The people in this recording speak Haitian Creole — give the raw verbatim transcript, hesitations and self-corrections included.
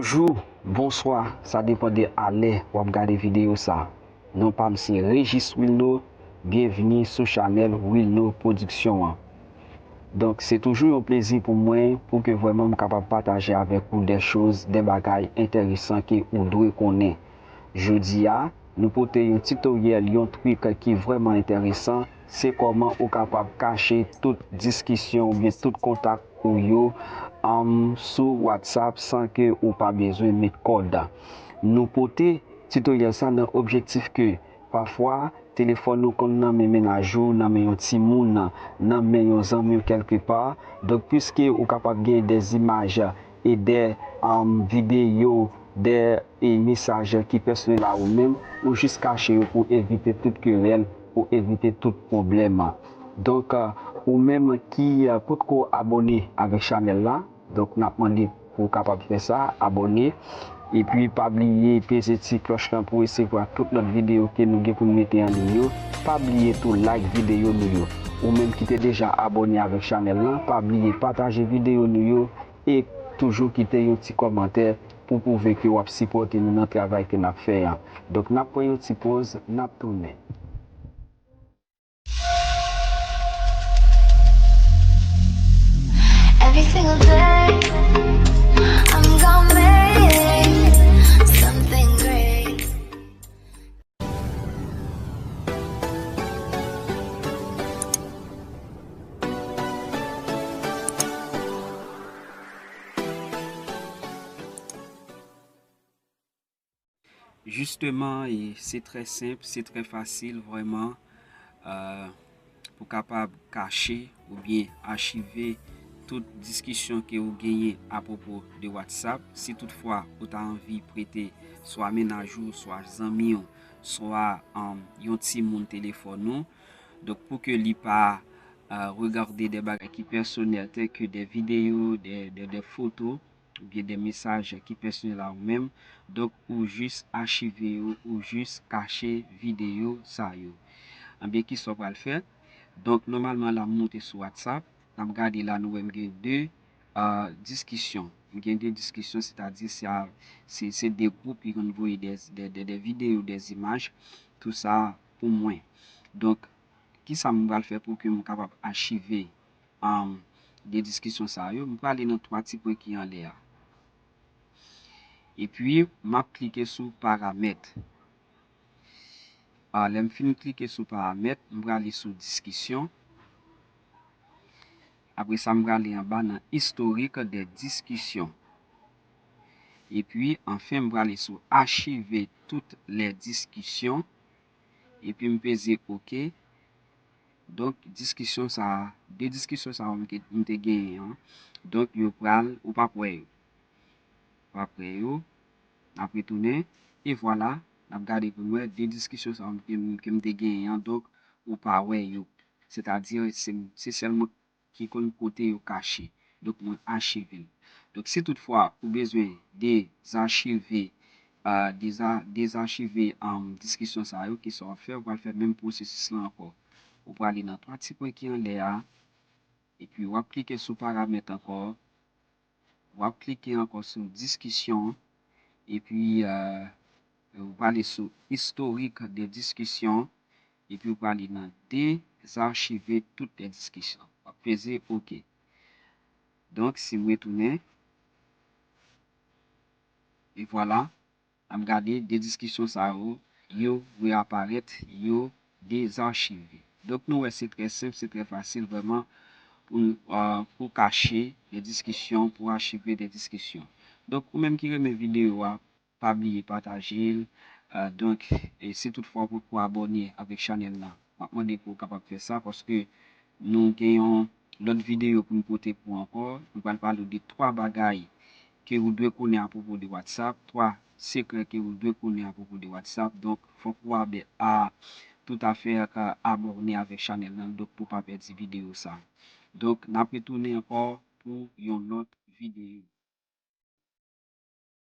Jou, bonswa, sa depann de alè w ap gade videyo sa. Non pa m se Régis Wilno, byenvini sou chanèl Wilno Production an. Donk, se toujou yon plezi pou mwen pou ke vrèman m kapab pataje avèk ou de choz, de bagay enteresan ke ou dwe konnen. Jodi a, nou pote yon titoryèl, yon trik ki vrèman enteresan, se kòman ou kapab kache tout diskisyon oubyen tout kontak ou yo, um, sou WhatsApp san ke ou pa bezwen met kòd. Nou pote titoryèl sa nan objektif ke pafwa telefòn ou konn nan men mennaj ou, nan men yon timoun, nan men yon zanmi w kèlkepa. Donk, piske ou kapab gen de zimaj e de, um, videyo, de, e mesaj ki pèsonèl a ou menm, ou jis kache yo pou evite tout kerèl, pou evite tout pwoblèm. Donk, ou menm ki, uh, potko abòne avèk chanèl la, donk n ap mande pou w kapab fè sa, abòne. Epi pa bliye peze ti klòch lan pou w resevwa tout lòt videyo ke nou gen pou n mete an liy yo. Pa bliye tou like videyo nou yo. Ou menm ki te deja abòne avèk chanèl lan, pa bliye pataje videyo nou yo e toujou kite yon ti kòmantè pou pwouve ke w ap sipòte nou nan travay ke n ap fè an. Donk, n ap pran yon ti poz, n ap tounen. Every single day, I'm gonna make something great. Jisteman, e se trè senp, se trè fasil vrèman, euh, pou kapab kache oubyen achive tout diskisyon ke ou genyen apwopo de WhatsApp. Si toutfwa ou ta anvi prete swa mennaj ou, swa zanmi w, swa, um, yon timoun telefòn ou, donk pou ke li pa, euh, regade de bagay ki pèsonèl, tèl ke de videyo, de, de, de foto, oubyen de mesaj ki pèsonèl a ou menm. Donk, ou jis achive yo, ou jis kache videyo sa yo. Anben, kisa w pral fè? Donk, nòmalman, la, m moute sou WhatsApp. N ap gade la, nou wè m gen de, euh, diskisyon. M gen de diskisyon, sètadi se a, se, se de gwoup ki konn voye de, de, de, de videyo, de zimaj, tou sa pou mwen. Donk, kisa m pral fè pou ke m kapab achive um, de diskisyon sa yo, m prale nan twa ti pwen ki anlè a. Epi, m ap klike sou paramèt. Ah, lè m fin klike sou paramèt, m prale sou diskisyon. Apre sa, m prale anba nan istorik de diskisyon. Epi, anfen, m prale sou achive tout lè diskisyon. Epi, m peze oke. Donk, diskisyon sa a, de diskisyon sa yo m te, m te genyen an. Donk, yo pral, ou p ap wè yo. Ou p ap wè yo. N ap retounen. E vwala, n ap gade pou n wè de diskisyon sa yo m te, ke m te genyen an. Donk, ou pa wè yo. Sètadi, se, se sèl mwen ki konn kote yo kache. Donk, mwen achive l. Donk, si toutfwa ou bezwen dezachive, ah, deza-, dezachive, um, diskisyon sa yo, kisa w ap fè? Ou pral fè menm pwosesis la ankò. Ou prale nan twa ti pwen ki anlè a, epi w ap klike sou paramèt ankò. W ap klike ankò sou diskisyon, epi, euh, ou prale sou istorik de diskisyon, epi ou prale nan dezachive tout de diskisyon. W ap peze oke. Donk, si m retounen, e vwala, n ap gade de diskisyon sa yo, yo reaparèt, yo dezachive. Donk, nou wè se trè senp, se trè fasil vrèman pou, euh, pou kache de diskisyon, pou achive de diskisyon. Donk, ou menm ki renmen videyo a, pa bliye pataje l. Euh, donk, e si toutfwa ou poko abòne avèk chanèl la, m ap mande pou w kapab fè sa, paske nou gen yon lòt videyo pou n pote pou ou ankò. Nou pral pale w de twa bagay ke ou dwe konnen apwopo de WhatsApp, twa sekrè ke ou dwe konnen apwopo de WhatsApp. Donk, fòk ou abè-, a, toutafè, a, abòne avèk chanèl lan, donk, pou w pa pèdi videyo sa. Donk, n ap retounen ankò pou yon lòt videyo.